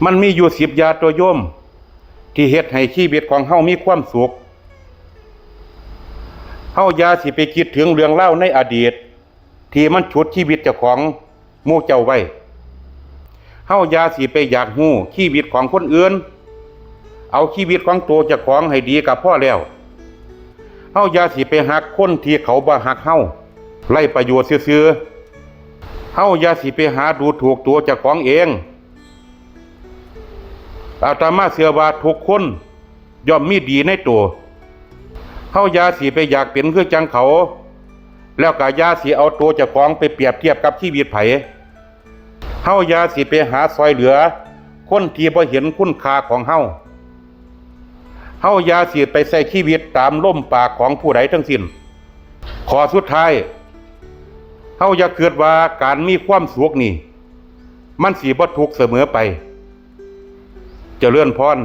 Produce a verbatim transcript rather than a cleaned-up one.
มันมีอยู่สิบอย่างตัวโยม ที่เฮ็ดให้ชีวิตของเฮามีความสุข เฮาอย่าสิไปคิดถึงเรื่องราวในอดีต ที่มันฉุดชีวิตเจ้าของหมู่เจ้าไว้ เฮาอย่าสิไปอยากฮู้ชีวิตของคนอื่น เอาชีวิตของตัวเจ้าของให้ดีก็พอแล้ว เฮาอย่าสิไปฮักคนที่เขาบ่ฮักเฮา ไร้ประโยชน์ซื่อๆ เฮาอย่าสิไปหาดูถูกตัวเจ้าของเอง อาตมาเชื่อว่าทุกคนย่อมมีดีในตัว เฮาอย่าสิไปอยากเป็นคือจั่งเขา แล้วก็อย่าสิเอาตัวเจ้าของไปเปรียบเทียบกับชีวิตไผ เฮาอย่าสิไปหาซ่อยเหลือคนที่บ่เห็นคุณค่าของเฮา เฮาอย่าสิไปใช้ชีวิตตามลมปากของผู้ใดทั้งสิ้น ข้อสุดท้าย เฮาอย่าคิดว่าการมีความสุขนี่ มันสิบ่ทุกข์เสมอไป เจริญพร